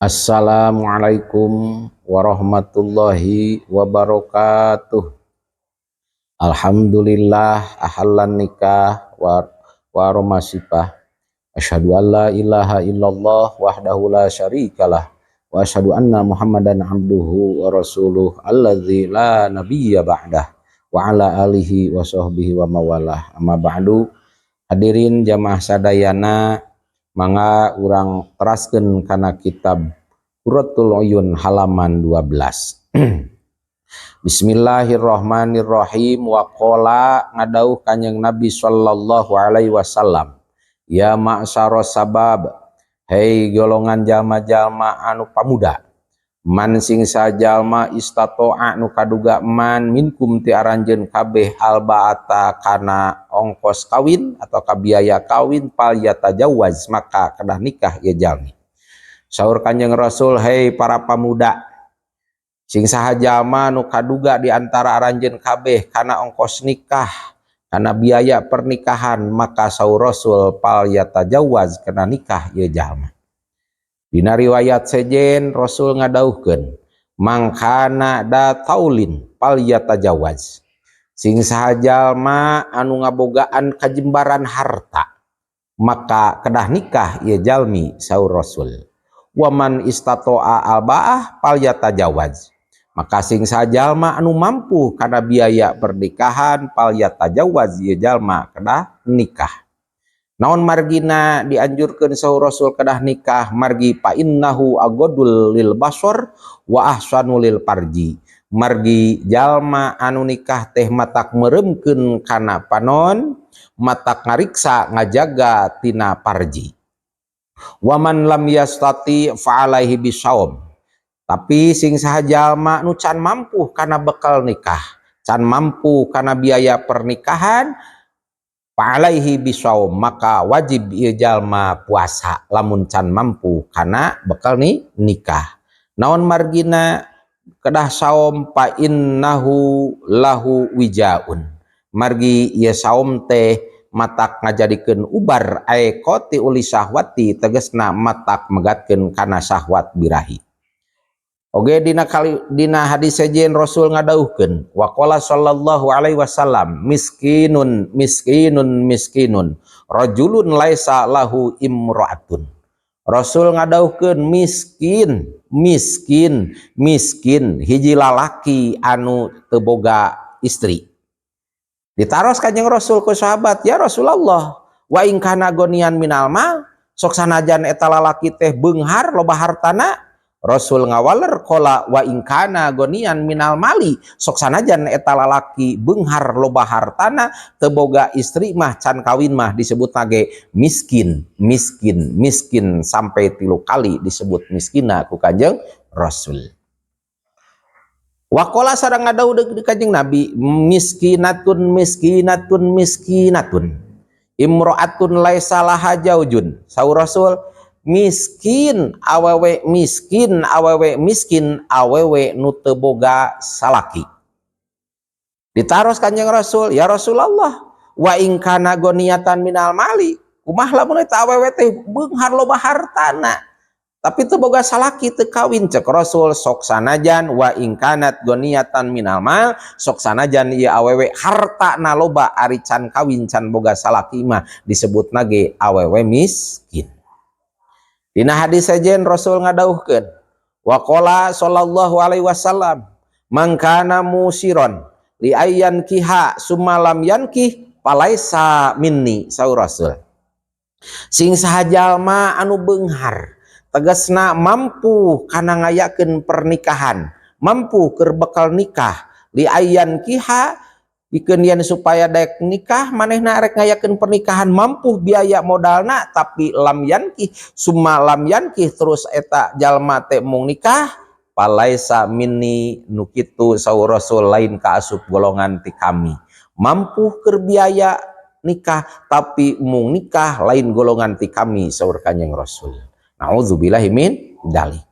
Assalamualaikum warahmatullahi wabarakatuh. Alhamdulillah ahallan nikah wa romasipah. Asyhadu an la ilaha illallah wahdahu la syarikalah wa asyhadu anna Muhammadan abduhu wa rasuluh alladzi la nabiyya ba'dah wa ala alihi wa sahbihi wa mawalah. Amma ba'du. Hadirin jamaah sadayana, mangga urang teraskeun kana kitab Qurratul Uyun halaman 12. Bismillahirrahmanirrahim. Wa qala, ngadauh Kanjeng Nabi sallallahu alaihi wasallam, ya ma'syara sabab, hei golongan jalma-jalma anu pamuda, man, sing sajalma, istato'a, nu kaduga, man minkum, ti aranjeun kabeh, albaata, kana ongkos kawin atau ka biaya kawin, falyatajawwaz, maka kedah nikah ieu jalmi. Saur Kanjeng Rasul, hei para pamuda, sing saha jalma nu kaduga di antara aranjeun kabeh kana ongkos nikah, kana biaya pernikahan, maka saur Rasul, falyatajawwaz, kana nikah ieu jalma. Dina riwayat sejen Rasul ngadauhkeun, man kana dza thaulin falyatajawwaz, sing saha jalma anu ngabogaan kajembaran harta, maka kedah nikah ieu jalmi, saur Rasul. Waman istato'a albaah falyatajawwaz, maka sing sajalma anu mampu kana biaya pernikahan, falyatajawwaz, ieu jalma kedah nikah. Naon margina dianjurkeun saur Rasul kedah nikah? Margi fa innahu aghaddu lil basar wa ahsanu lil farji, margi jalma anu nikah teh matak meremkeun kana panon, matak ngariksa, ngajaga tina parji. Waman lam yastati fa alaihi bisaum, tapi sing saha jalma nu can mampu kana bekal nikah, can mampu kana biaya pernikahan, fa alaihi bisaum, maka wajib ieu jalma puasa lamun can mampu kana bekal nih nikah. Naon margina kedah saum? Fa innahu lahu wijaun, margi ieu saum teh matak ngajadikeun ubar, ay qati'ul syahwati, tegesna matak megatkeun kana syahwat birahi. Oge dina kali dina hadis sejen Rasul ngadauhkeun, waqala sallallahu alaihi wasallam, miskinun miskinun miskinun rajulun laisa lahu imra'atun. Rasul ngadauhkeun, miskin miskin miskin hiji lalaki anu teu boga istri. Ditaros Kanjeng Rasul ku sahabat, ya Rasulullah, wa in kana gonian minal mal, sok sanajan eta lalaki teh beunghar, loba hartana? Rasul ngawaler, qala wa in kana gonian minal mali, sok sanajan eta lalaki beunghar, loba hartana, teu boga istri mah, can kawin mah, disebut ge miskin miskin miskin, sampai 3 kali disebut miskina ku Kanjeng Rasul. Waqala, sareng ngadawuh di Kanjeng Nabi, miskinatun miskinatun miskinatun imro'atun laisa laha jaujun. Saur Rasul, miskin awewe, miskin awewe, miskin awewe nu teu boga salaki. Ditaros Kanjeng Rasul, ya Rasulullah, wa in kana goniatan minal mali, kumaha lamun eta awewe teh beunghar, loba hartana, tapi teu boga salaki, teu kawin? Cek Rasul, sok sanajan wa in kanat goniatan minal mal, sok sanajan ieu awewe harta na loba, ari can kawin, can boga salaki mah disebut ge awewe miskin. Dina hadis sejen Rasul ngadauhkeun, waqala sallallahu alaihi wasallam, man kana musiron li ayyan kiha summa lam yankih falaisa minni. Saur Rasul, sing saha jalma anu beunghar, tegasna mampu kana ngayakeun pernikahan, mampu keur bekal nikah, li ayyan kiha, pikeun yen supaya daek nikah, manehna rek ngayakeun pernikahan, mampu biaya modalna, tapi lam yankih, summa lam yankih, terus eta jalma teh mung nikah, falaisa minni, nu kitu saur Rasul lain kaasup golongan ti kami. Mampu keur biaya nikah tapi mung nikah, lain golongan ti kami, saur Kanjeng Rasul. Nauzubillahi min dzalik.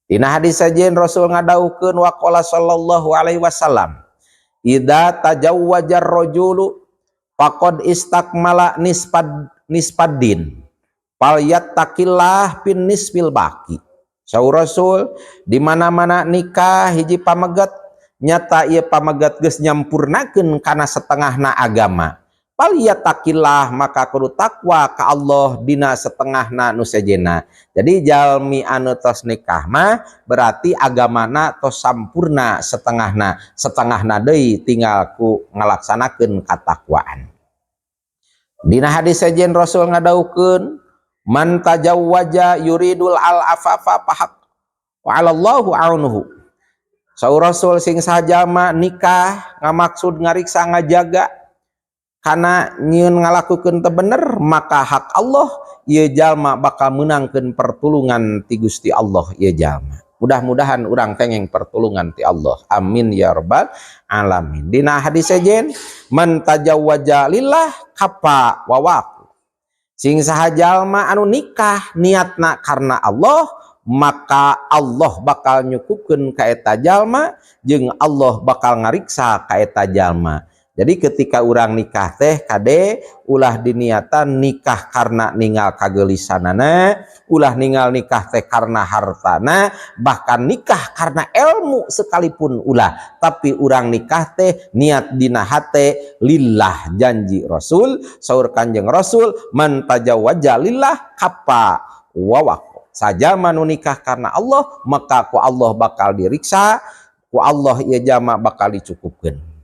Dina hadis sajen Rasul ngadawuhkeun, waqala sallallahu alaihi wasallam, idza tajawwajar rajulu faqad istakmala nisfad nisfaddin falyattaqillah fin nisfil baqi. Saur Rasul, di mana-mana nikah hiji pameget, nyata ieu pameget geus nyampurnakeun kana setengahna agama. Falyattaqillah, maka kudu takwa ka Allah dina setengahna nu sejena. Jadi jalmi anu tos nikah mah berarti agamana tos sampurna setengahna, setengahna deui tinggal ku ngalaksanakeun katakwaan. Dina hadis sejen Rasul ngadawuhkeun, man tajawwaja yuridul al afafa fahaq wa 'alallahu aunuhu. Saur Rasul, sing saha nikah ngamaksud ngariksa, ngajaga kana nyieun ngalakukeun teu bener, maka hak Allah ieu jalma bakal meunangkeun pertulungan ti Gusti Allah ieu jalma. Mudah-mudahan urang kengeng pertulungan ti Allah, amin ya rabbal alamin. Dina hadis sejen, man tajawwaja lillah kafa wawaq. Sing saha jalma anu nikah niatna karena Allah, maka Allah bakal nyukupkeun ka eta jalma jeung Allah bakal ngariksa ka eta jalma. Jadi ketika urang nikah teh kade ulah diniatan nikah karena ningal kagelisanana, ulah ningal nikah teh karena hartana, bahkan nikah karena ilmu sekalipun ulah. Tapi urang nikah teh niat dina hate lillah, janji Rasul, saur Kanjeng Rasul, man tajawwaja lillah kafa wawaq. Saja manu nikah karena Allah, maka ku Allah bakal diriksa, ku Allah ieu jalma bakal dicukupkeun.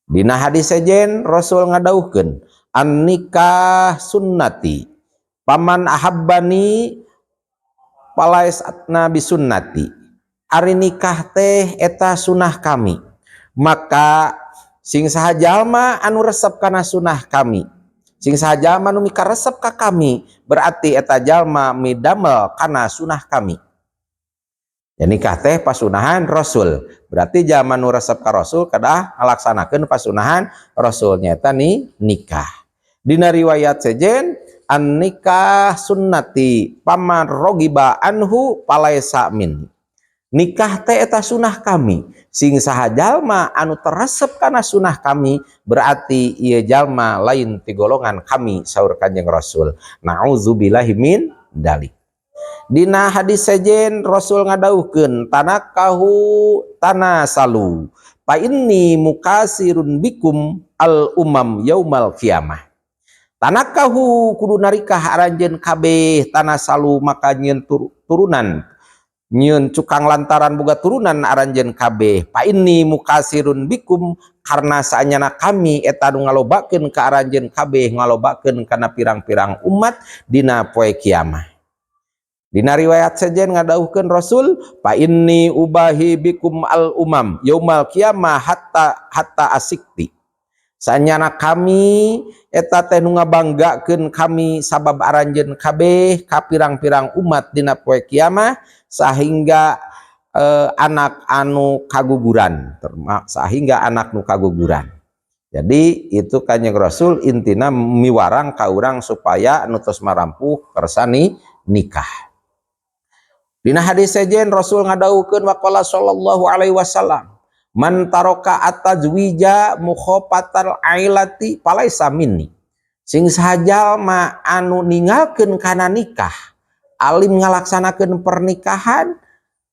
Dina hadis sejen Rasul ngadawuhkeun, an nikah sunnati paman ahabbani falaisatna bisunnati. Ari nikah teh eta sunah kami, maka sing saha jalma anu resep kana sunah kami, sing saha jalma anu mika resep ka kami, berarti eta jalma midamel kana sunah kami. Ya, nikah teh pasunahan Rasul. Berarti jalma nu resep ka Rasul kedah ngalaksanakeun pasunahan Rasul, nyata nih nikah. Dina riwayat sejen, an nikah sunnati paman rogiba anhu palaisa min. Nikah teh eta sunah kami. Sing saha jalma anu teresep kana sunah kami, berarti ieu jalma lain ti golongan kami, saur Kanjeng Rasul. Nauzubillahi min dalik. Dina hadis sejen Rasul ngadawuhkeun, tanakahu tanasalu fa inni mukasirun bikum al umam yaumal kiamah. Tanakahu, kudu narikah aranjeun kabeh, tanasalu, maka nyieun turunan, nyieun cukang lantaran boga turunan aranjeun kabeh. Fa inni mukasirun bikum, karena saanyana kami eta nu ngalobakeun ka aranjeun kabeh, ngalobakeun kana pirang-pirang umat dina poe kiamah. Dina riwayat sejen ngadawuhkeun Rasul, fa inni ubahi bikum al umam yaumal kiamah hatta hatta asikti. Sanyana kami eta teh nu ngabanggakeun kami sabab aranjeun kabeh ka pirang-pirang umat dina poe kiamah, sehingga anak anu kaguguran, sehingga anak nu kaguguran. Jadi itu Kanjeng Rasul intina miwarang ka urang supaya nu tos marampuh kersani nikah. Dina hadis sejen Rasul ngadawuhkeun, waqala sallallahu alaihi wasallam, man taraka at-tazwija mukhafatal ailati falaisa minni. Sing saha jalma anu ninggalkeun kana nikah, alim ngalaksanakeun pernikahan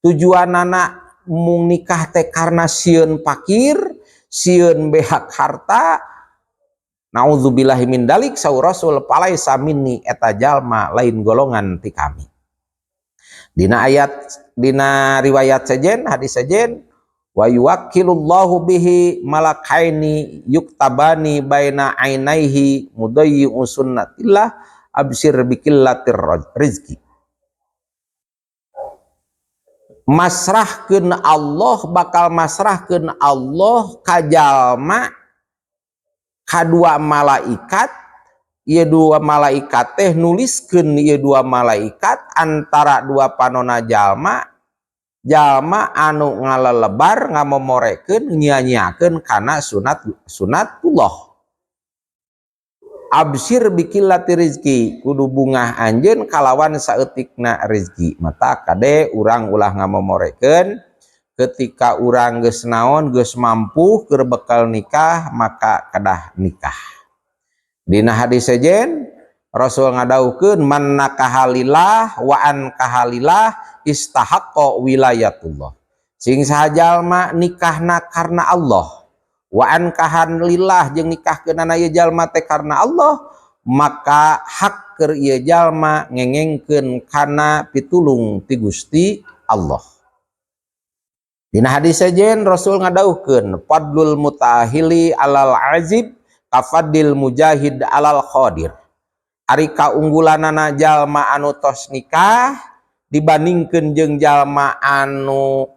tujuanana mung nikah teh karena sieun pakir, sieun behak harta, naudzubillahi min dalik, saur Rasul, falaisa minni, eta jalma lain golongan ti kami. Dina ayat, dina riwayat sejen, hadis sejen, wa yuwakkilullahu bihi malakaini yuktabani baina ainaihi mudayyi'u sunnatillah absir biqillatir rizki. Masrahkeun Allah, bakal masrahkeun Allah ka jalma kadua malaikat. Ieu dua malaikat teh nuliskeun, ieu dua malaikat antara dua panona jalma, jalma anu ngalelebar, ngamomorekeun, nyia-nyiakeun kana sunat sunatullah. Absir bikillati rizki, kudu bungah anjeun kalawan saeutikna rizki. Mata kade urang ulah ngamomorekeun. Ketika urang geus naon, geus mampu keur bekal nikah, maka kedah nikah. Dina hadis sejen, Rasul ngadawuhkeun man nakaha lillah wa ankaha lillah istahaqqa wilayatullah. Sing saha jalma nikahna karena Allah wa ankahan lillah jeung nikahkeunana ieu jalma teh karena Allah, maka hak keur ieu jalma ngengengkeun kana pitulung ti Gusti Allah. Dina hadis sejen Rasul ngadawuhkeun fadlul mutahili alal azib kafadil mujahid alal qadir. Ari kaunggulanana jalma anu tos nikah dibandingkeun jeung jalma anu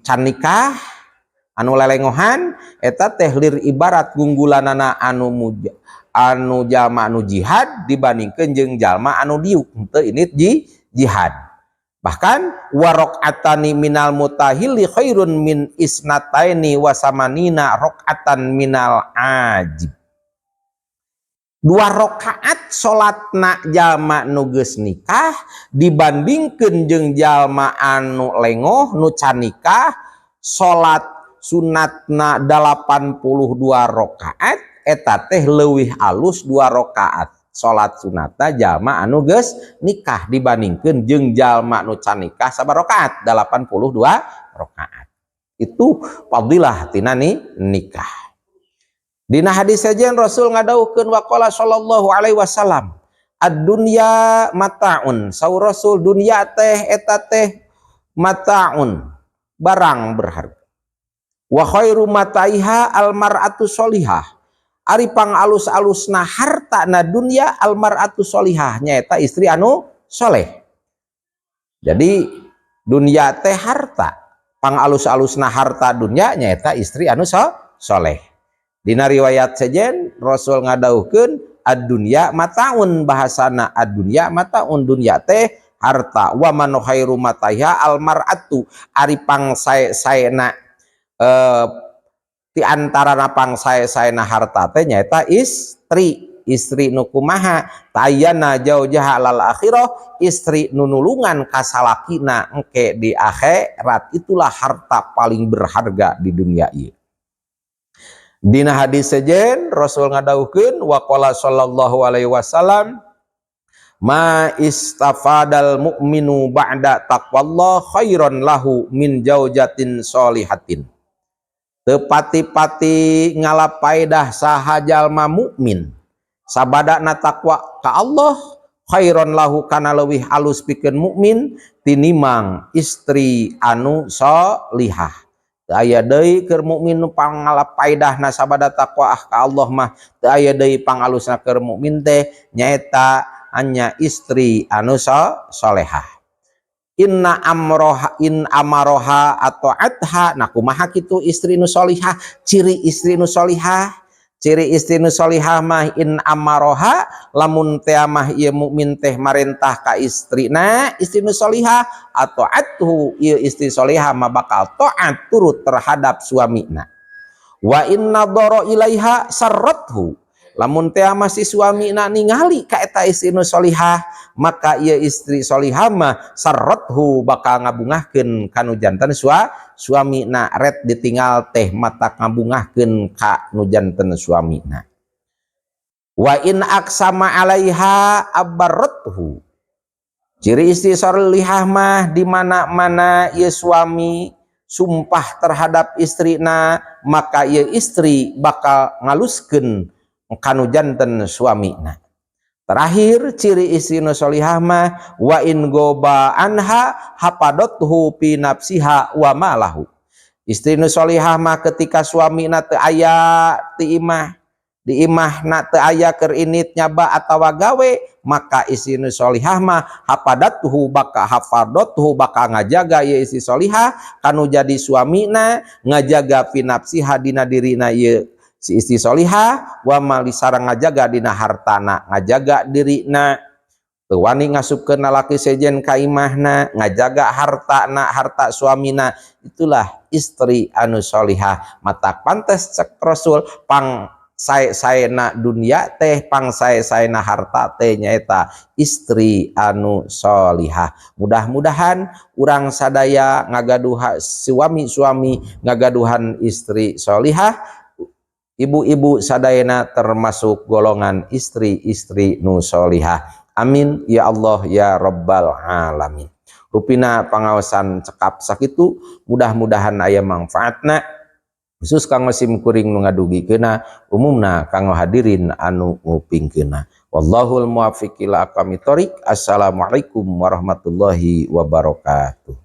can nikah, anu lelengohan, eta teh lir ibarat gunggulanana anu jalma anu jihad dibandingkeun jeung jalma anu diuk henteu ini jihad. Bahkan warokatani minal mutahili khairun min isnataini wasamanina rokatan minal ajib. 2 rakaat salatna jalma nu geus nikah dibandingkeun jeung jalma anu lengoh nu can nikah, salat sunatna 82 rakaat eta teh leuwih alus 2 rakaat salat sunatna jalma anu geus nikah dibandingkeun jeung jalma nu can nikah sabar rakaat 82 rakaat. Itu fadilah tina nikah. Dina hadis sejen Rasul ngadawuhkeun waqala sallallahu alaihi wasallam ad-dunya mataun. Saur Rasul dunya teh eta teh mataun, barang berharga. Wa khairu mataiha almar'atu sholihah. Ari pangalus-alusna harta na dunya almar'atu sholihah, nyaeta istri anu soleh. Jadi dunya teh harta, pangalus-alusna harta dunya nyaeta istri anu soleh. Dina riwayat sejen Rasul ngadawuhkeun ad-dunya mataun, bahasana ad-dunya mataun, dunya teh harta. Wa man khairu mataiha almar'atu, ari pangsae-saena ti antarana pangsae-saena harta teh nyaeta istri. Istri nu kumaha tayana jaujaha lal akhirah, istri nu nulungan ka salakina engke di akhirat, itulah harta paling berharga di dunia ieu. Dina hadis sejen Rasul ngadawuhkeun waqala sallallahu alaihi wasallam ma istafadal mu'minu ba'da taqwallah khairan lahu min jaujatin sholihatin. Teu pati-pati ngalapaedah saha jalma mukmin sabadana takwa ka Allah khairan lahu kana leuwih alus pikeun mukmin tinimang istri anu sholihah. Teu aya deui keur mukmin nu pangalapaedahna sabada takwa ka Allah mah, teu aya deui pangalusna keur mukmin teh nyaeta hanya istri anu solehah. Inna amroha in amaroha atau adha, nah kumaha kitu istri nu solihah, ciri istri nu solihah, ciri istri nu solihah mah in amaroha lamun teh mah ieu mukmin teh marentah ka istrina, istri nu solihah atau adhu ieu istri solihah mah bakal taat turut terhadap suamina. Wa inna doro ilaiha sarrathu, lamun teh mah si suamina ningali ka eta istri nu solihah, maka ieu istri solihah mah sarrathu bakal ngabungahkeun ka nu janten suamina, ret ditinggal teh mata ngabungahkeun ka nu janten suamina. Wa in aksama alaiha abarrathu, ciri istri solihah mah di mana-mana ieu suami sumpah terhadap istrina, maka ieu istri bakal ngaluskeun kanu janten suamina. Terakhir ciri istri nu solihah mah wa in goba anha hapadothu fi nafsiha wa malahu. Istri nu solihah mah ketika suamina teu aya ti imah, di imahna teu aya keur init nyaba atawa gawe, maka istri nu solihah mah hapadatuhu baka hafadatuhu bakal ngajaga ieu istri solihah kanu jadi suamina, ngajaga fi nafsiha dina dirina ieu si istri solihah, wa mali sareng ngajaga dina hartana, ngajaga dirina teu wani ngasupkeun lalaki sejen ka imahna, ngajaga hartana, harta suamina. Itulah istri anu solihah. Mata pantes cek Rasul pang sae-saena dunia teh, pang sae-saena harta teh nyaeta istri anu solihah. Mudah-mudahan urang sadaya ngagaduhan suami-suami, ngagaduhan istri solihah. Ibu-ibu sadayana termasuk golongan istri-istri nu solihah. Amin ya Allah ya Rabbal alamin. Rupina pangaosan cekap sakitu, mudah-mudahan aya manfaatna, khusus kanggo sim kuring nu ngadugikeuna, umumna kanggo hadirin anu ngupingkeuna. Wallahul muwaffiq ila aqwamit thoriq. Assalamualaikum warahmatullahi wabarakatuh.